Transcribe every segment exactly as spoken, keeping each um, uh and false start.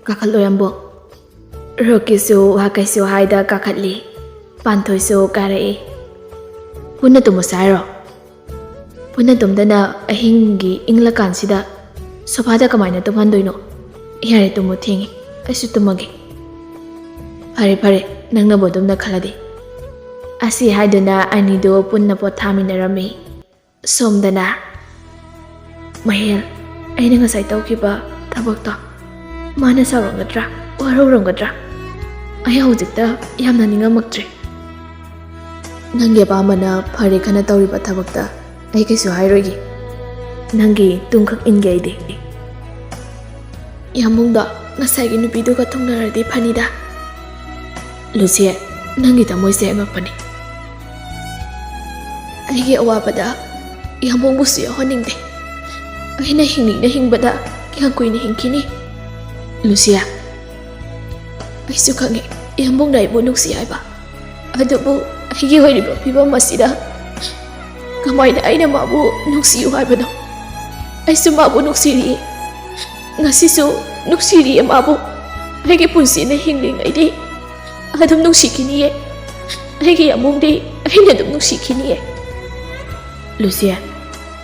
ꯀꯥꯈꯠꯂꯣ, ꯌꯥꯝꯕꯨꯡ꯫ ꯔꯣꯛꯀꯤꯁꯨ ꯋꯥ ꯀꯩꯁꯨ ꯍꯥꯏꯗ ꯀꯥꯈꯠꯂꯤ꯫ ꯄꯥꯟꯊꯣꯏꯁꯨ ꯀꯥꯔꯛꯏ꯫ "ꯄꯨꯟꯅ ꯇꯨꯝꯃꯁꯦ ꯍꯥꯏꯔꯣ?" ꯄꯨꯟꯅ ꯇꯨꯝꯗꯅ ꯑꯍꯤꯡꯒꯤ ꯏꯪꯂꯀꯥꯟꯁꯤꯗ ꯁꯣꯐꯥꯗ ꯀꯃꯥꯏꯅ ꯇꯨꯝꯍꯟꯗꯣꯏꯅꯣ? "ꯌꯥꯔꯦ, ꯇꯨꯝꯃꯣ, ꯊꯦꯡꯉꯦ, ꯑꯩꯁꯨ ꯇꯨꯝꯃꯒꯦ"꯫ "ꯐꯔꯦ ꯐꯔꯦ, ꯅꯪꯅꯕꯨ ꯑꯗꯨꯝꯅ ꯈꯜꯂꯗꯤ"꯫ ꯑꯁꯤ ꯍꯥꯏꯗꯨꯅ ꯑꯅꯤꯗꯨ ꯄꯨꯟꯅ ꯄꯣꯊꯥꯃꯤꯟꯅꯔꯝꯃꯤ꯫ ꯁꯣꯝꯗꯅ, "ꯃꯍꯦꯜ, ꯑꯩꯅ ꯉꯁꯥꯏ ꯇꯧꯈꯤꯕ ꯊꯕꯛꯇꯣ ꯃꯥꯅ ꯁꯥꯎꯔꯝꯒꯗ꯭ꯔꯥ, ꯋꯥꯔꯧꯔꯝꯒꯗ꯭ꯔꯥ? ꯑꯩ ꯍꯧꯖꯤꯛꯇ ꯌꯥꯝꯅ ꯅꯤꯡꯉꯝꯃꯛꯇ꯭ꯔꯦ"꯫ "ꯅꯪꯒꯤ ꯑꯄꯥꯝꯕꯅ ꯐꯔꯦ ꯈꯟꯅ ꯇꯧꯔꯤꯕ ꯊꯕꯛꯇ ꯑꯩ ꯀꯩꯁꯨ ꯍꯥꯏꯔꯣꯏꯒꯦ꯫ ꯅꯪꯒꯤ ꯇꯨꯡꯈꯛ ꯏꯟꯒꯦ ꯑꯩꯗꯤ"꯫ "ꯌꯥꯝꯕꯨꯡꯗꯣ ꯉꯁꯥꯏꯒꯤ ꯅꯨꯄꯤꯗꯨꯒ ꯊꯨꯡꯅꯔꯗꯤ ꯐꯅꯤꯗ"꯫ "ꯂꯨꯁꯤ, ꯅꯪꯒꯤ ꯊꯃꯣꯏꯁꯦ ꯑꯉꯛꯄꯅꯤ꯫ ꯑꯩꯒꯤ ꯑꯋꯥꯕꯗ ꯌꯥꯝꯕꯨꯡꯕꯨꯁꯨ ꯌꯥꯎꯍꯟꯅꯤꯡꯗꯦ꯫ ꯑꯩꯅ ꯍꯤꯡꯅꯤꯡꯅ ꯍꯤꯡꯕꯗ ꯀꯌꯥꯝ ꯀꯨꯏꯅ ꯍꯤꯡꯈꯤꯅꯤ?" "ꯂꯨꯁꯤꯌꯥ, ꯑꯩꯁꯨ ꯈꯪꯉꯦ ꯌꯥꯝꯕꯨꯡꯅ ꯑꯩꯕꯨ ꯅꯨꯡꯁꯤ ꯍꯥꯏꯕ꯫ ꯑꯗꯨꯕꯨ ꯑꯩꯒꯤ ꯑꯣꯏꯔꯤꯕ ꯐꯤꯕꯝ ꯑꯁꯤꯗ ꯀꯃꯥꯏꯅ ꯑꯩꯅ ꯃꯥꯕꯨ ꯅꯨꯡꯁꯤꯌꯨ ꯍꯥꯏꯕꯅꯣ? ꯑꯩꯁꯨ ꯃꯥꯕꯨ ꯅꯨꯡꯁꯤꯔꯤ꯫ ꯉꯁꯤꯁꯨ ꯅꯨꯡꯁꯤꯔꯤꯌꯦ ꯃꯥꯕꯨ꯫ ꯑꯩꯒꯤ ꯄꯨꯟꯁꯤꯅ ꯍꯤꯡꯂꯤꯉꯩꯗꯤ ꯑꯗꯨꯝ ꯅꯨꯡꯁꯤꯈꯤꯅꯤꯌꯦ꯫ ꯑꯩꯒꯤ ꯌꯥꯝꯕꯨꯡꯗꯤ ꯑꯩꯅ ꯑꯗꯨꯝ ꯅꯨꯡꯁꯤꯈꯤꯅꯤꯌꯦ"꯫ "ꯂꯨꯁꯤꯌꯥ,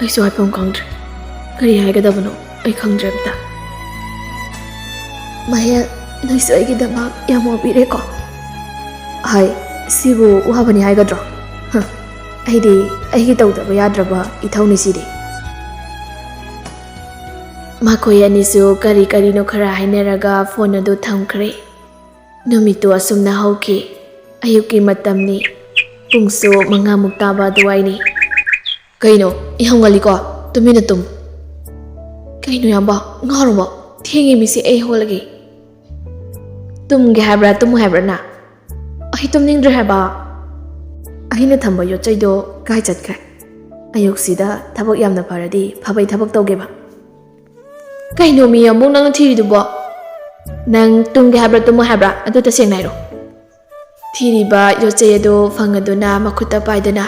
ꯑꯩꯁꯨ ꯍꯥꯏꯐꯝ ꯈꯪꯗ꯭ꯔꯦ꯫ ꯀꯔꯤ ꯍꯥꯏꯒꯗꯕꯅꯣ ꯑꯩ ꯈꯪꯗ꯭ꯔꯦ ꯑꯝꯇ"꯫ "ꯃꯍꯦꯜ, ꯅꯪꯁꯨ ꯑꯩꯒꯤꯗꯃꯛ ꯌꯥꯝ ꯋꯥꯕꯤꯔꯦꯀꯣ"꯫ "ꯍꯥꯏ, ꯁꯤꯕꯨ ꯋꯥꯕꯅꯤ ꯍꯥꯏꯒꯗ꯭ꯔꯣ? ꯍ, ꯑꯩꯗꯤ ꯑꯩꯒꯤ ꯇꯧꯗꯕ ꯌꯥꯗ꯭ꯔꯕ ꯏꯊꯧꯅꯤ ꯁꯤꯗꯤ"꯫ ꯃꯈꯣꯏ ꯑꯅꯤꯁꯨ ꯀꯔꯤ ꯀꯔꯤꯅꯣ ꯈꯔ ꯍꯥꯏꯅꯔꯒ ꯐꯣꯟ ꯑꯗꯨ ꯊꯝꯈ꯭ꯔꯦ꯫ ꯅꯨꯃꯤꯠꯇꯨ ꯑꯁꯨꯝꯅ ꯍꯧꯈꯤ꯫ ꯑꯌꯨꯛꯀꯤ ꯃꯇꯝꯅꯤ꯫ ꯄꯨꯡꯁꯨ ꯃꯉꯥꯃꯨꯛ ꯇꯥꯕ ꯑꯗꯨꯋꯥꯏꯅꯤ꯫ "ꯀꯩꯅꯣ, ꯌꯥꯝ ꯉꯜꯂꯤꯀꯣ? ꯇꯨꯃꯤꯟꯅ ꯇꯨꯝ"꯫ "ꯀꯩꯅꯣ ꯌꯥꯝꯕ, ꯉꯥꯎꯔꯕꯣ? ꯊꯦꯡꯉꯦ ꯃꯤꯁꯦ, ꯑꯩ ꯍꯧꯒꯠꯂꯒꯦ"꯫ "ꯇꯨꯝꯒꯦ ꯍꯥꯏꯕ꯭ꯔꯥ, ꯇꯨꯝꯃꯣ ꯍꯥꯏꯕ꯭ꯔꯥ ꯅ? ꯑꯩ ꯇꯨꯝꯅꯤꯡꯗ꯭ꯔꯦ ꯍꯥꯏꯕ"꯫ "ꯑꯩꯅ ꯊꯝꯕ ꯌꯣꯠꯆꯩꯗꯣ ꯀꯥꯏ ꯆꯠꯈ꯭ꯔꯦ? ꯑꯌꯨꯛꯁꯤꯗ ꯊꯕꯛ ꯌꯥꯝꯅ ꯐꯔꯗꯤ ꯐꯕꯩ ꯊꯕꯛ ꯇꯧꯒꯦꯕ"꯫ "ꯀꯩꯅꯣ ꯃꯤ ꯑꯃꯨꯛ ꯅꯪꯅ ꯊꯤꯔꯤꯗꯨꯕꯣ? ꯅꯪ ꯇꯨꯝꯒꯦ ꯍꯥꯏꯕ꯭ꯔꯥ, ꯇꯨꯝꯃꯣ ꯍꯥꯏꯕ꯭ꯔꯥ? ꯑꯗꯨ ꯇꯁꯦꯡꯅ ꯍꯥꯏꯔꯣ"꯫ ꯊꯤꯔꯤꯕ ꯌꯣꯠꯆꯩ ꯑꯗꯨ ꯐꯪꯉꯗꯨꯅ ꯃꯈꯨꯠꯇ ꯄꯥꯏꯗꯨꯅ,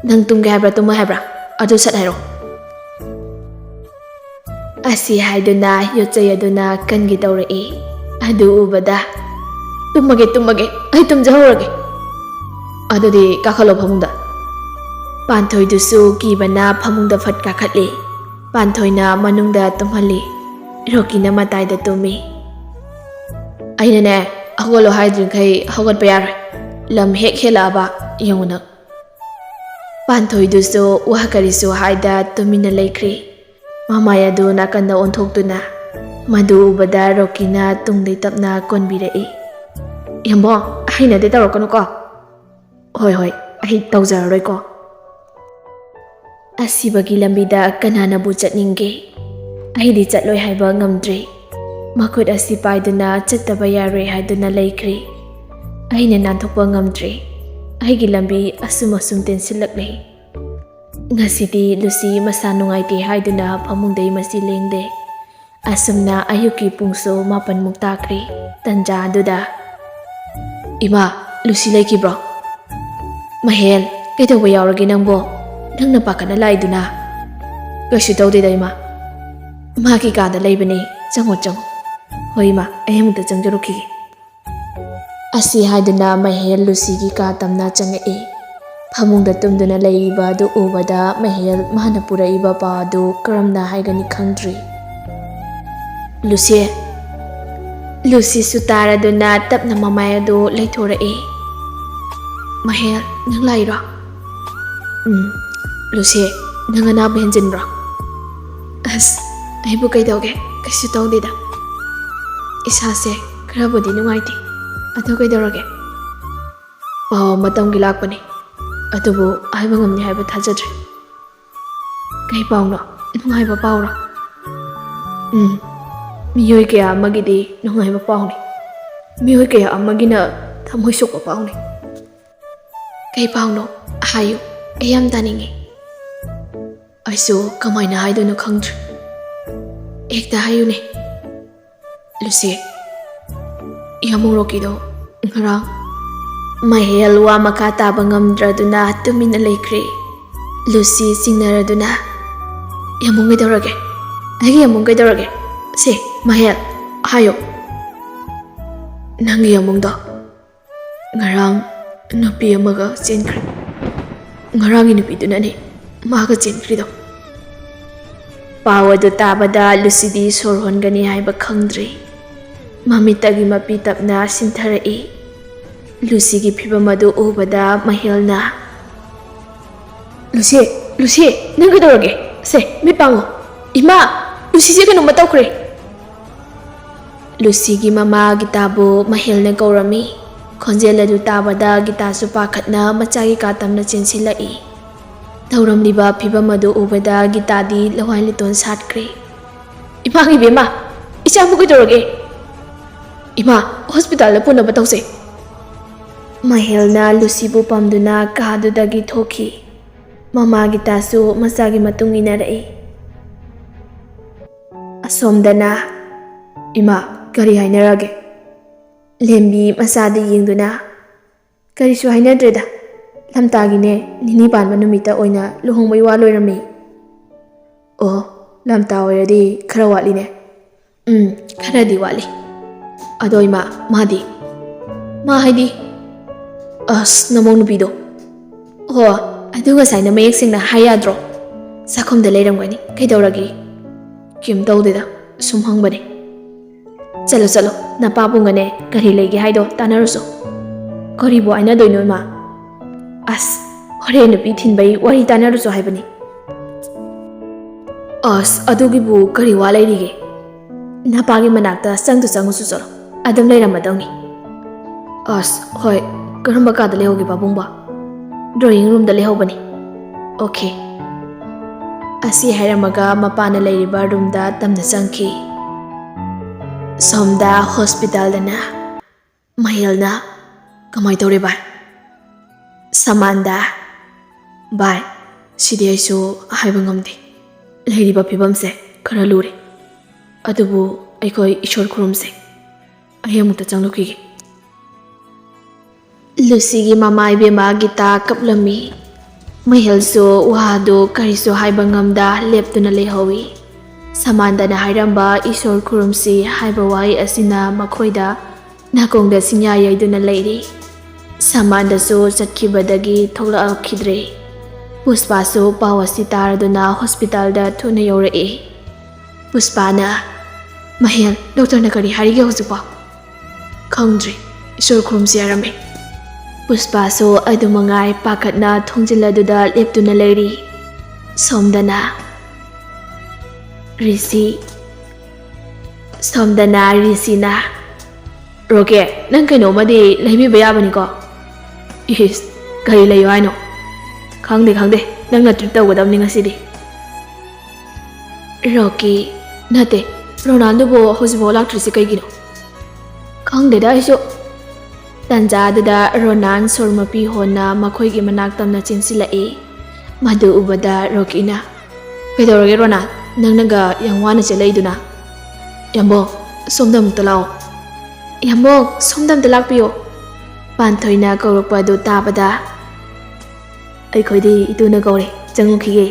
"ꯅꯪ ꯇꯨꯝꯒꯦ ꯍꯥꯏꯕ꯭ꯔꯥ, ꯇꯨꯝꯃꯣ ꯍꯥꯏꯕ꯭ꯔꯥ? ꯑꯗꯨ ꯁꯠ ꯍꯥꯏꯔꯣ"꯫ ꯑꯁꯤ ꯍꯥꯏꯗꯨꯅ ꯌꯣꯠꯆꯩ ꯑꯗꯨꯅ ꯀꯟꯒꯦ ꯇꯧꯔꯛꯏ꯫ ꯑꯗꯨ ꯎꯕꯗ, "ꯇꯨꯝꯃꯒꯦ, ꯇꯨꯝꯃꯒꯦ, ꯑꯩ ꯇꯨꯝꯖꯍꯧꯔꯒꯦ꯫ ꯑꯗꯨꯗꯤ ꯀꯥꯈꯠꯂꯣ ꯐꯃꯨꯡꯗ꯫" ꯄꯥꯟꯊꯣꯏꯗꯨꯁꯨ ꯀꯤꯕꯅ ꯐꯃꯨꯡꯗ ꯐꯠ ꯀꯥꯈꯠꯂꯤ꯫ ꯄꯥꯟꯊꯣꯏꯅ ꯃꯅꯨꯡꯗ ꯇꯨꯝꯍꯜꯂꯤ꯫ ꯔꯣꯀꯤꯅ ꯃꯇꯥꯏꯗ ꯇꯨꯝꯃꯤ꯫ "ꯑꯩꯅꯅꯦ, ꯍꯧꯒꯠꯂꯣ ꯍꯥꯏꯗ꯭ꯔꯤꯈꯩ ꯍꯧꯒꯠꯄ ꯌꯥꯔꯣꯏ꯫ ꯂꯝ ꯍꯦꯛ ꯍꯦꯜꯂꯛꯑꯕ ꯌꯦꯡꯉꯨ ꯅꯪ꯫" ꯄꯥꯟꯊꯣꯏꯗꯨꯁꯨ ꯋꯥ ꯀꯔꯤꯁꯨ ꯍꯥꯏꯗ ꯇꯨꯃꯤꯟꯅ ꯂꯩꯈ꯭ꯔꯤ꯫ ꯃꯃꯥꯏ ꯑꯗꯨ ꯅꯥꯀꯟꯗ ꯑꯣꯟꯊꯣꯛꯇꯨꯅ, ꯃꯗꯨ ꯎꯕꯗ ꯔꯣꯀꯤꯅ ꯇꯨꯡꯗꯩ ꯇꯞꯅ ꯀꯣꯟꯕꯤꯔꯛꯏ꯫ "ꯌꯥꯝꯕꯣ, ꯍꯩꯅꯗꯦ, ꯇꯧꯔꯛꯀꯅꯨꯀꯣ꯫" "ꯍꯣꯏ, ꯍꯣꯏ, ꯑꯩ ꯇꯧꯖꯔꯔꯣꯏꯀꯣ꯫" ꯑꯁꯤꯕꯒꯤ ꯂꯝꯕꯤꯗ ꯀꯅꯥꯅꯕꯨ ꯆꯠꯅꯤꯡꯒꯦ? ꯑꯩꯗꯤ ꯆꯠꯂꯣꯏ ꯍꯥꯏꯕ ꯉꯝꯗ꯭ꯔꯦ꯫ ꯃꯈꯨꯠ ꯑꯁꯤ ꯄꯥꯏꯗꯨꯅ ꯆꯠꯇꯕ ꯌꯥꯔꯣꯏ ꯍꯥꯏꯗꯨꯅ ꯂꯩꯈ꯭ꯔꯦ꯫ ꯑꯩꯅ ꯅꯥꯟꯊꯣꯛꯄ ꯉꯝꯗ꯭ꯔꯦ꯫ ꯑꯩꯒꯤ ꯂꯝꯕꯤ ꯑꯁꯨꯝ ꯑꯁꯨꯝ ꯇꯦꯟꯁꯤꯜꯂꯛꯂꯦ꯫ ꯉꯁꯤꯗꯤ ꯂꯨꯁꯤ ꯃꯁꯥ ꯅꯨꯡꯉꯥꯏꯇꯦ ꯍꯥꯏꯗꯨꯅ ꯐꯃꯨꯡꯗꯩ ꯃꯁꯤ ꯂꯦꯡꯗꯦ꯫ ꯑꯁꯨꯝꯅ ꯑꯌꯨꯛꯀꯤ ꯄꯨꯡꯁꯨ ꯃꯥꯄꯟꯃꯨꯛ ꯇꯥꯈ꯭ꯔꯦ꯫ ꯇꯟꯖꯥ ꯑꯗꯨꯗ, "ꯏꯃꯥ, ꯂꯨꯁꯤ ꯂꯩꯈꯤꯕ꯭ꯔꯣ?" "ꯃꯍꯦꯜ, ꯀꯩꯗꯧꯕ ꯌꯥꯎꯔꯒꯦ ꯅꯪꯕꯣ? ꯅꯪꯅ ꯄꯥꯈꯠꯅ ꯂꯥꯛꯏꯗꯨꯅ?" "ꯀꯩꯁꯨ ꯇꯧꯗꯦꯗ, ꯏꯃꯥ꯫ ꯃꯥꯒꯤ ꯀꯥꯗ ꯂꯩꯕꯅꯦ꯫ ꯆꯪꯉꯣ, ꯆꯪꯉꯣ꯫" "ꯍꯣꯏ, ꯏꯃꯥ, ꯑꯩ ꯑꯃꯨꯛꯇ ꯆꯪꯖꯔꯨꯈꯤꯒꯦ꯫" ꯑꯁꯤ ꯍꯥꯏꯗꯨꯅ ꯃꯍꯦꯜ ꯂꯨꯁꯤꯒꯤ ꯀꯥ ꯇꯝꯅ ꯆꯪꯉꯛꯏ꯫ ꯐꯃꯨꯡꯗ ꯇꯨꯝꯗꯨꯅ ꯂꯩꯔꯤꯕ ꯑꯗꯨ ꯎꯕꯗ ꯃꯍꯦꯜ ꯃꯥꯅ ꯄꯨꯔꯛꯏꯕ ꯄꯥꯎ ꯑꯗꯨ ꯀꯔꯝꯅ ꯍꯥꯏꯒꯅꯤ ꯈꯪꯗ꯭ꯔꯤ꯫ "ꯂꯨꯁꯤ!" ꯂꯨꯁꯤꯁꯨ ꯇꯥꯔꯗꯨꯅ ꯇꯞꯅ ꯃꯃꯥꯏ ꯑꯗꯨ ꯂꯩꯊꯣꯔꯛꯏ꯫ "ꯃꯍꯦꯜ, ꯅꯪ ꯂꯥꯛꯏꯔꯣ?" "ꯎꯝ꯫ ꯂꯨꯁꯤ, ꯅꯪ ꯑꯅꯥꯕ ꯍꯦꯟꯖꯤꯟꯕ꯭ꯔꯣ?" "ꯑꯁ, ꯑꯩꯕꯨ ꯀꯩꯗꯧꯒꯦ? ꯀꯩꯁꯨ ꯇꯧꯗꯦꯗ꯫ ꯏꯁꯥꯁꯦ ꯈꯔꯕꯨꯗꯤ ꯅꯨꯡꯉꯥꯏꯇꯦ꯫ ꯑꯗꯨ ꯀꯩꯗꯧꯔꯒꯦ?" "ꯄꯥꯎ ꯑꯃ ꯇꯝꯒꯦ ꯂꯥꯛꯄꯅꯦ, ꯑꯗꯨꯕꯨ ꯍꯥꯏꯕ ꯉꯝꯅꯤ ꯍꯥꯏꯕ ꯊꯥꯖꯗ꯭ꯔꯦ꯫" "ꯀꯩ ꯄꯥꯎꯅꯣ? ꯅꯨꯡꯉꯥꯏꯕ ꯄꯥꯎꯔꯣ?" "ꯎꯝ, ꯃꯤꯑꯣꯏ ꯀꯌꯥ ꯑꯃꯒꯤꯗꯤ ꯅꯨꯡꯉꯥꯏꯕ ꯄꯥꯎꯅꯤ, ꯃꯤꯑꯣꯏ ꯀꯌꯥ ꯑꯃꯒꯤꯅ ꯊꯃꯣꯏ ꯁꯣꯛꯄ ꯄꯥꯎꯅꯤ꯫" "ꯀꯩ ꯄꯥꯎꯅꯣ? ꯍꯥꯏꯌꯨ, ꯑꯩ ꯌꯥꯝ ꯇꯥꯅꯤꯡꯉꯤ꯫" "ꯑꯩꯁꯨ ꯀꯃꯥꯏꯅ ꯍꯥꯏꯗꯣꯏꯅꯣ ꯈꯪꯗ꯭ꯔꯦ꯫ ꯍꯦꯛꯇ ꯍꯥꯏꯌꯨꯅꯦ꯫" "ꯂꯨꯁꯤ, ꯌꯥꯝꯕꯨꯡ ꯔꯣꯀꯤꯗꯣ ꯉꯔꯥꯡ꯫" ꯃꯍꯦꯜ ꯋꯥ ꯃꯈꯥ ꯇꯥꯕ ꯉꯝꯗ꯭ꯔꯗꯨꯅ ꯇꯨꯃꯤꯟꯅ ꯂꯩꯈ꯭ꯔꯦ꯫ ꯂꯨꯁꯤ ꯆꯤꯡꯅꯔꯗꯨꯅ, "ꯌꯥꯝꯕꯨꯡ ꯀꯩꯗꯧꯔꯒꯦ?" ꯑꯩꯒꯤ ꯌꯥꯃꯨꯡ ꯀꯩꯗꯧꯔꯒꯦ? ꯁꯦ, ꯃꯍꯦꯜ, ꯍꯥꯏꯌꯣ꯫ ꯅꯪꯒꯤ ꯌꯥꯃꯨꯡꯗꯣ ꯉꯔꯥꯡ ꯅꯨꯄꯤ ꯑꯃꯒ ꯆꯦꯟꯈ꯭ꯔꯦ꯫ ꯉꯔꯥꯡꯒꯤ ꯅꯨꯄꯤꯗꯨꯅꯅꯦ ꯃꯥꯒ ꯆꯦꯟꯈ꯭ꯔꯤꯗꯣ꯫ ꯄꯥꯎ ꯑꯗꯨ ꯇꯥꯕꯗ ꯂꯨꯁꯤꯗꯤ ꯁꯣꯔ ꯍꯣꯟꯒꯅꯤ ꯍꯥꯏꯕ ꯈꯪꯗ꯭ꯔꯦ꯫ ꯃꯃꯤꯠꯇꯒꯤ ꯃꯄꯤ ꯇꯞꯅ ꯁꯤꯟꯊꯔꯛꯏ꯫ ꯂꯨꯁꯤꯒꯤ ꯐꯤꯕꯝ ꯑꯗꯨ ꯎꯕꯗ ꯃꯍꯦꯜꯅ, "ꯂꯨꯁꯤ, ꯂꯨꯁꯤ, ꯅꯪ ꯀꯩꯗꯧꯔꯒꯦ? ꯁꯦ, ꯃꯤꯠ ꯄꯥꯡꯉꯣ꯫ ꯏꯃꯥ, ꯂꯨꯁꯤꯁꯦ ꯀꯩꯅꯣꯝꯃ ꯇꯧꯈ꯭ꯔꯦ!" ꯂꯨꯁꯤꯒꯤ ꯃꯃꯥ ꯒꯤꯇꯥꯕꯨ ꯃꯍꯦꯜꯅ ꯀꯧꯔꯝꯃꯤ꯫ ꯈꯣꯟꯖꯦꯜ ꯑꯗꯨ ꯇꯥꯕꯗ ꯒꯤꯇꯥꯁꯨ ꯄꯥꯈꯠꯅ ꯃꯆꯥꯒꯤ ꯀꯥ ꯇꯝꯅ ꯆꯦꯟꯁꯤꯜꯂꯛꯏ꯫ ꯇꯧꯔꯝꯂꯤꯕ ꯐꯤꯕꯝ ꯑꯗꯨ ꯎꯕꯗ ꯒꯤꯇꯥꯗꯤ ꯂꯋꯥꯏ ꯂꯤꯇꯣꯟ ꯁꯥꯠꯈ꯭ꯔꯦ꯫ "ꯏꯃꯥ, ꯏꯕꯦꯝꯃ, ꯏꯆꯥꯕꯨ ꯀꯩꯗꯧꯔꯒꯦ? ꯏꯃꯥ, ꯍꯣꯁꯄꯤꯇꯥꯜꯗ ꯄꯨꯅꯕ ꯇꯧꯁꯦ!" ꯃꯍꯦꯜꯅ ꯂꯨꯁꯤꯕꯨ ꯄꯝꯗꯨꯅ ꯀꯥꯗꯨꯗꯒꯤ ꯊꯣꯛꯈꯤ꯫ ꯃꯃꯥ ꯒꯤꯇꯥꯁꯨ ꯃꯆꯥꯒꯤ ꯃꯇꯨꯡ ꯏꯟꯅꯔꯛꯏ꯫ ꯑꯁꯣꯝꯗꯅ, "ꯏꯃꯥ, ꯀꯔꯤ ꯍꯥꯏꯅꯔꯒꯦ?" ꯂꯦꯝꯕꯤ ꯃꯆꯥꯗ ꯌꯦꯡꯗꯨꯅ, "ꯀꯔꯤꯁꯨ ꯍꯥꯏꯅꯗ꯭ꯔꯦꯗ꯫ ꯂꯝꯇꯥꯒꯤꯅꯦ, ꯅꯤꯅꯤ ꯄꯥꯟꯕ ꯅꯨꯃꯤꯠꯇ ꯑꯣꯏꯅ ꯂꯨꯍꯣꯡꯕꯩ ꯋꯥ ꯂꯣꯏꯔꯝꯃꯤ꯫" "ꯑꯣ, ꯂꯝꯇꯥ ꯑꯣꯏꯔꯗꯤ ꯈꯔ ꯋꯥꯠꯂꯤꯅꯦ꯫" "ꯎꯝ, ꯈꯔꯗꯤ ꯋꯥꯠꯂꯤ꯫ ꯑꯗꯣ ꯏꯃꯥ, ꯃꯥꯗꯤ?" "ꯃꯥ ꯍꯥꯏꯗꯤ?" "ꯑꯁ, ꯅꯃꯧ ꯅꯨꯄꯤꯗꯣ꯫" "ꯑꯣ, ꯑꯗꯨ ꯉꯁꯥꯏꯅ ꯃꯌꯦꯛ ꯁꯦꯡꯅ ꯍꯥꯏ ꯌꯥꯗ꯭ꯔꯣ?" "ꯆꯥꯛꯈꯨꯝꯗ ꯂꯩꯔꯝꯒꯅꯤ꯫ ꯀꯩꯗꯧꯔꯒꯦ?" "ꯀꯩꯝ ꯇꯧꯗꯦꯗ, ꯁꯨꯝ ꯍꯪꯕꯅꯦ꯫" "ꯆꯠꯂꯣ, ꯆꯠꯂꯣ, ꯅꯄꯥꯕꯨꯡꯒꯅꯦ ꯀꯔꯤ ꯂꯩꯒꯦ ꯍꯥꯏꯗꯣ ꯇꯥꯟꯅꯔꯨꯆꯣ꯫" "ꯀꯔꯤꯕꯨ ꯍꯥꯏꯅꯗꯣꯏꯅꯣ, ꯏꯃꯥ?" "ꯑꯁ, ꯍꯣꯔꯦꯟ ꯅꯨꯄꯤ ꯊꯤꯟꯕꯩ ꯋꯥꯔꯤ ꯇꯥꯟꯅꯔꯨꯆꯣ ꯍꯥꯏꯕꯅꯤ꯫" "ꯑꯁ, ꯑꯗꯨꯒꯤꯕꯨ ꯀꯔꯤ ꯋꯥ ꯂꯩꯔꯤꯒꯦ? ꯅꯄꯥꯒꯤ ꯃꯅꯥꯛꯇ ꯆꯪꯗꯨ ꯆꯪꯉꯨꯆꯣ, ꯆꯠꯂꯣ, ꯑꯗꯨꯝ ꯂꯩꯔꯝꯃꯗꯧꯅꯤ꯫" "ꯑꯁ, ꯍꯣꯏ, ꯀꯔꯝꯕ ꯀꯥꯗ ꯂꯩꯍꯧꯒꯦ ꯄꯥꯕꯨꯡꯕꯣ?" "ꯗ꯭ꯔꯣꯌꯤꯡ ꯔꯨꯝꯗ ꯂꯩꯍꯧꯕꯅꯤ꯫" "ꯑꯣꯀꯦ꯫" ꯑꯁꯤ ꯍꯥꯏꯔꯝꯃꯒ ꯃꯄꯥꯅ ꯂꯩꯔꯤꯕ ꯔꯨꯝꯗ ꯇꯝꯅ ꯆꯪꯈꯤ꯫ ꯁꯣꯝꯗ ꯍꯣꯁꯄꯤꯇꯥꯜꯗꯅ ꯃꯍꯦꯜꯅ, "ꯀꯃꯥꯏ ꯇꯧꯔꯦ ꯚꯥꯏ?" ꯁꯃꯥꯟꯗ, "ꯚꯥꯏ, ꯁꯤꯗꯤ ꯑꯩꯁꯨ ꯍꯥꯏꯕ ꯉꯝꯗꯦ꯫ ꯂꯩꯔꯤꯕ ꯐꯤꯕꯝꯁꯦ ꯈꯔ ꯂꯨꯔꯦ꯫ ꯑꯗꯨꯕꯨ ꯑꯩꯈꯣꯏ ꯏꯁꯣꯔ ꯈꯨꯔꯨꯝꯁꯦ꯫ ꯑꯩ ꯑꯃꯨꯛꯇ ꯆꯪꯂꯨꯈꯤꯒꯦ꯫" ꯂꯨꯁꯤꯒꯤ ꯃꯃꯥ ꯏꯕꯦꯝꯃ ꯒꯤꯇꯥ ꯀꯞꯂꯝꯃꯤ꯫ ꯃꯍꯦꯜꯁꯨ ꯋꯥꯗꯨ ꯀꯔꯤꯁꯨ ꯍꯥꯏꯕ ꯉꯝꯗ ꯂꯦꯞꯇꯨꯅ ꯂꯩꯍꯧꯏ꯫ ꯁꯃꯥꯟꯗꯅ ꯍꯥꯏꯔꯝꯕ "ꯏꯁꯣꯔ ꯈꯨꯔꯨꯝꯁꯤ" ꯍꯥꯏꯕ ꯋꯥꯍꯩ ꯑꯁꯤꯅ ꯃꯈꯣꯏꯗ ꯅꯥꯀꯣꯡꯗ ꯁꯤꯡꯌꯥ ꯌꯩꯗꯨꯅ ꯂꯩꯔꯤ꯫ ꯁꯃꯥꯟꯗꯁꯨ ꯆꯠꯈꯤꯕꯗꯒꯤ ꯊꯣꯛꯂꯛꯈꯤꯗ꯭ꯔꯦ꯫ ꯄꯨꯁꯄꯥꯁꯨ ꯄꯥꯎ ꯑꯁꯤ ꯇꯥꯔꯗꯨꯅ ꯍꯣꯁꯄꯤꯇꯥꯜꯗ ꯊꯨꯅ ꯌꯧꯔꯛꯏ꯫ ꯄꯨꯁꯄꯥꯅ, "ꯃꯍꯦꯜ, ꯗꯣꯛꯇꯔꯅ ꯀꯔꯤ ꯍꯥꯏꯔꯤꯒꯦ ꯍꯧꯖꯤꯛꯐꯥꯎ?" "ꯈꯪꯗ꯭ꯔꯤ, ꯏꯁꯣꯔ ꯈꯨꯔꯨꯝꯁꯤ ꯍꯥꯏꯔꯝꯃꯦ꯫" ꯄꯨꯁꯄꯥꯁꯨ ꯑꯗꯨ ꯃꯉꯥꯏ ꯄꯥꯈꯠꯅ ꯊꯣꯡꯖꯤꯜ ꯑꯗꯨꯗ ꯂꯦꯞꯇꯨꯅ ꯂꯩꯔꯤ꯫ ꯁꯣꯝꯗꯅ ꯔꯤꯁꯤ, ꯁꯣꯝꯗꯅ ꯔꯤꯁꯤꯅ, "ꯔꯣꯀꯦ, ꯅꯪ ꯀꯩꯅꯣꯝꯃꯗꯤ ꯂꯩꯕꯤꯕ ꯌꯥꯕꯅꯤꯀꯣ?" "ꯏꯁ, ꯀꯔꯤ ꯂꯩꯌꯣ ꯍꯥꯏꯅꯣ?" "ꯈꯪꯗꯦ, ꯈꯪꯗꯦ, ꯅꯪꯅ ꯇ꯭ꯔꯤꯠ ꯇꯧꯒꯗꯕꯅꯤ ꯉꯁꯤꯗꯤ꯫" ꯔꯣꯀꯤ, "ꯅꯠꯇꯦ, ꯔꯣꯅꯥꯟꯗꯨꯕꯨ ꯍꯧꯖꯤꯛꯐꯥꯎ ꯂꯥꯛꯇ꯭ꯔꯤꯁꯤ ꯀꯩꯒꯤꯅꯣ?" "ꯈꯪꯗꯦꯗ ꯑꯩꯁꯨ꯫" ꯇꯟꯖꯥꯗꯨꯗ ꯔꯣꯅꯥꯟ ꯁꯣꯔ ꯃꯄꯤ ꯍꯣꯟꯅ ꯃꯈꯣꯏꯒꯤ ꯃꯅꯥꯛ ꯇꯝꯅ ꯆꯦꯟꯁꯤꯜꯂꯛꯏ꯫ ꯃꯗꯨ ꯎꯕꯗ ꯔꯣꯀꯤꯅ, "ꯀꯩꯗꯧꯔꯒꯦ ꯔꯣꯅꯥꯟ? ꯅꯪꯅꯒ ꯌꯥꯝ ꯋꯥꯅ ꯆꯦꯜꯂꯛꯏꯗꯨꯅ?" "ꯌꯥꯝꯕꯣ, ꯁꯣꯝꯗ ꯑꯃꯨꯛꯇ ꯂꯥꯛꯑꯣ꯫" "ꯌꯥꯝꯕꯣ, ꯁꯣꯝꯗ ꯑꯃꯨꯛꯇ ꯂꯥꯛꯄꯤꯌꯣ꯫" ꯄꯥꯟꯊꯣꯏꯅ ꯀꯧꯔꯛꯄ ꯑꯗꯨ ꯇꯥꯕꯗ, "ꯑꯩꯈꯣꯏꯗꯤ ꯏꯇꯨꯅ ꯀꯧꯔꯦ, ꯆꯪꯉꯨꯈꯤꯒꯦ꯫"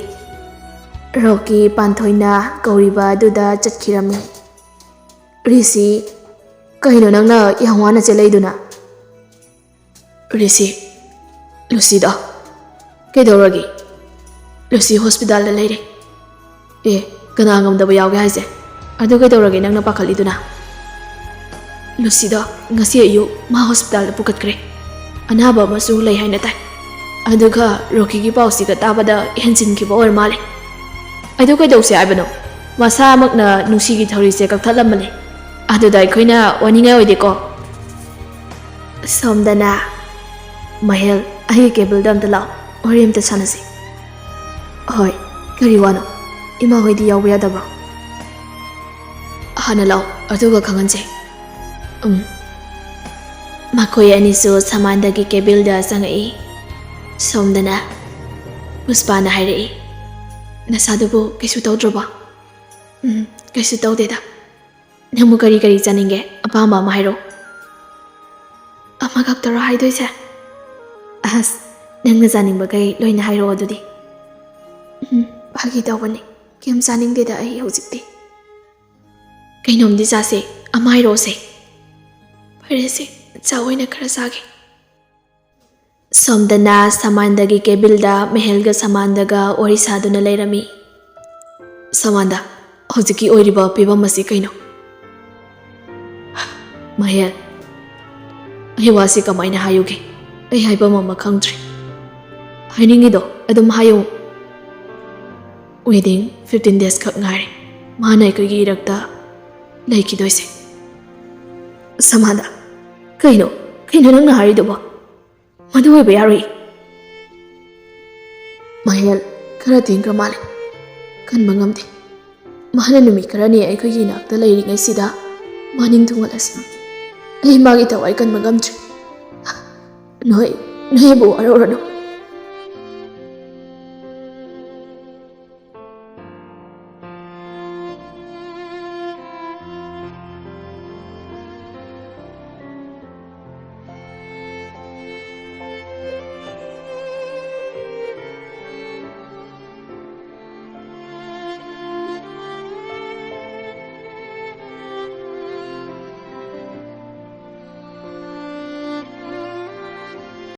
ꯔꯣꯀꯤ ꯄꯥꯟꯊꯣꯏꯅ ꯀꯧꯔꯤꯕ ꯑꯗꯨꯗ ꯆꯠꯈꯤꯔꯝꯃꯤ꯫ "ꯔꯤꯁꯤ, ꯀꯩꯅꯣ ꯅꯪꯅ ꯌꯥꯝ ꯋꯥꯅ ꯆꯦꯜꯂꯛꯏꯗꯨꯅ?" "ꯔꯤꯁꯤ, ꯂꯨꯁꯤꯗꯣ ꯀꯩꯗꯧꯔꯒꯦ?" "ꯂꯨꯁꯤ ꯍꯣꯁꯄꯤꯇꯥꯜꯗ ꯂꯩꯔꯦ꯫" "ꯑꯦ, ꯀꯅꯥ ꯉꯝꯗꯕ ꯌꯥꯎꯒꯦ ꯍꯥꯏꯁꯦ? ꯑꯗꯨ ꯀꯩꯗꯧꯔꯒꯦ ꯅꯪꯅ ꯄꯥꯈꯠꯂꯤꯗꯨꯅ?" "ꯂꯨꯁꯤꯗꯣ ꯉꯁꯤ ꯑꯌꯨꯛ ꯃꯥ ꯍꯣꯁꯄꯤꯇꯥꯜꯗ ꯄꯨꯈꯠꯈ꯭ꯔꯦ꯫ ꯑꯅꯥꯕ ꯑꯃꯁꯨ ꯂꯩ ꯍꯥꯏꯅ ꯇꯥꯏ꯫ ꯑꯗꯨꯒ ꯔꯣꯀꯤꯒꯤ ꯄꯥꯎꯁꯤꯒ ꯇꯥꯕꯗ ꯍꯦꯟꯖꯤꯟꯈꯤꯕ ꯑꯣꯏꯔ ꯃꯥꯜꯂꯦ꯫" "ꯑꯗꯨ ꯀꯩꯗꯧꯁꯦ ꯍꯥꯏꯕꯅꯣ? ꯃꯁꯥꯃꯛꯅ ꯅꯨꯡꯁꯤꯒꯤ ꯊꯧꯔꯤꯁꯦ ꯀꯛꯊꯠꯂꯝꯕꯅꯦ꯫ ꯑꯗꯨꯗ ꯑꯩꯈꯣꯏꯅ ꯋꯥꯅꯤꯡꯉꯥꯏ ꯑꯣꯏꯗꯦꯀꯣ꯫" ꯁꯣꯝꯗꯅ, "ꯃꯍꯦꯜ, ꯑꯩꯒꯤ ꯀꯦꯕꯜꯗ ꯑꯝꯇ ꯂꯥꯛꯑꯣ, ꯋꯥꯔꯤ ꯑꯝꯇ ꯁꯥꯟꯅꯁꯤ꯫" "ꯍꯣꯏ, ꯀꯔꯤ ꯋꯥꯅꯣ? ꯏꯃꯥ ꯍꯣꯏꯗꯤ ꯌꯥꯎꯕ ꯌꯥꯗꯕ꯭ꯔꯣ?" "ꯍꯥꯟꯅ ꯂꯥꯛꯑꯣ, ꯑꯗꯨꯒ ꯈꯪꯍꯟꯁꯦ꯫" ꯎꯝ꯫ ꯃꯈꯣꯏ ꯑꯅꯤꯁꯨ ꯁꯃꯥꯟꯗꯒꯤ ꯀꯦꯕꯤꯜꯗ ꯆꯪꯉꯛꯏ꯫ ꯁꯣꯝꯗꯅ ꯄꯨꯁꯄꯥꯅ ꯍꯥꯏꯔꯛꯏ, "ꯅꯁꯥꯗꯨꯕꯨ ꯀꯩꯁꯨ ꯇꯧꯗ꯭ꯔꯕꯣ?" "ꯎꯝ, ꯀꯩꯁꯨ ꯇꯧꯗꯦꯗ꯫ ꯅꯪꯕꯨ ꯀꯔꯤ ꯀꯔꯤ ꯆꯥꯅꯤꯡꯒꯦ? ꯑꯄꯥꯝꯕ ꯑꯃ ꯍꯥꯏꯔꯛꯑꯣ꯫" "ꯑꯃꯈꯛꯇꯔꯣ ꯍꯥꯏꯗꯣꯏꯁꯦ? ꯑꯁ, ꯅꯪꯅ ꯆꯥꯅꯤꯡꯕꯈꯩ ꯂꯣꯏꯅ ꯍꯥꯏꯔꯛꯑꯣ ꯑꯗꯨꯗꯤ꯫" "ꯎꯝ, ꯐꯥꯒꯤ ꯇꯧꯕꯅꯤ꯫ ꯀꯩꯝ ꯆꯥꯅꯤꯡꯗꯦꯗ ꯑꯩ ꯍꯧꯖꯤꯛꯇꯤ꯫ ꯀꯩꯅꯣꯝꯗꯤ ꯆꯥꯁꯦ, ꯑꯃ ꯍꯥꯏꯔꯛꯑꯣꯁꯦ꯫ ꯐꯔꯦꯁꯦ, ꯆꯥ ꯑꯣꯏꯅ ꯈꯔ ꯆꯥꯒꯦ꯫ ꯁꯣꯝꯗꯅ ꯁꯃꯥꯟꯗꯒꯤ ꯀꯦꯕꯤꯜꯗ ꯃꯍꯦꯜꯒ ꯁꯃꯥꯟꯗꯒ ꯋꯥꯔꯤ ꯁꯥꯗꯨꯅ ꯂꯩꯔꯝꯃꯤ꯫ ꯁꯃꯥꯟꯗ, ꯍꯧꯖꯤꯛꯀꯤ ꯑꯣꯏꯔꯤꯕ ꯐꯤꯕꯝ ꯑꯁꯤ ꯀꯩꯅꯣ? ꯃꯍꯦꯜ, ꯑꯩ ꯋꯥꯁꯤ ꯀꯃꯥꯏꯅ ꯍꯥꯏꯌꯨꯒꯦ? ꯑꯩ ꯍꯥꯏꯐꯝ ꯑꯃ ꯈꯪꯗ꯭ꯔꯦ꯫ ꯍꯥꯏꯅꯤꯡꯉꯤꯗꯣ ꯑꯗꯨꯝ ꯍꯥꯏꯌꯨ꯫ Wedding fifteen days ꯈꯛ ꯉꯥꯏꯔꯦ꯫ ꯃꯥꯅ ꯑꯩꯈꯣꯏꯒꯤ ꯏꯔꯛꯇ ꯂꯩꯈꯤꯗꯣꯏꯁꯦ꯫ ꯁꯃꯥꯟꯗ, ꯀꯩꯅꯣ? ꯀꯩꯅꯣ ꯅꯪꯅ ꯍꯥꯏꯔꯤꯗꯨꯕꯣ? ꯃꯗꯨ ꯑꯣꯏꯕ ꯌꯥꯔꯣꯏ꯫ ꯃꯍꯦꯜ, ꯈꯔ ꯊꯦꯡꯈ꯭ꯔ ꯃꯥꯜꯂꯦ꯫ ꯈꯟꯕ ꯉꯝꯗꯦ꯫ ꯃꯥꯅ ꯅꯨꯃꯤꯠ ꯈꯔꯅꯤ ꯑꯩꯈꯣꯏꯒꯤ ꯏꯅꯥꯛꯇ ꯂꯩꯔꯤꯉꯩꯁꯤꯗ ꯃꯥ ꯅꯤꯡ ꯊꯨꯡꯍꯜꯂꯁꯤ꯫ ꯑꯩ ꯃꯥꯒꯤ ꯊꯋꯥꯏ ꯀꯟꯕ ꯉꯝꯗ꯭ꯔꯦ꯫ ꯅꯣꯏ, ꯅꯣꯏꯕꯨ ꯋꯥꯔꯧꯔꯅꯨ꯫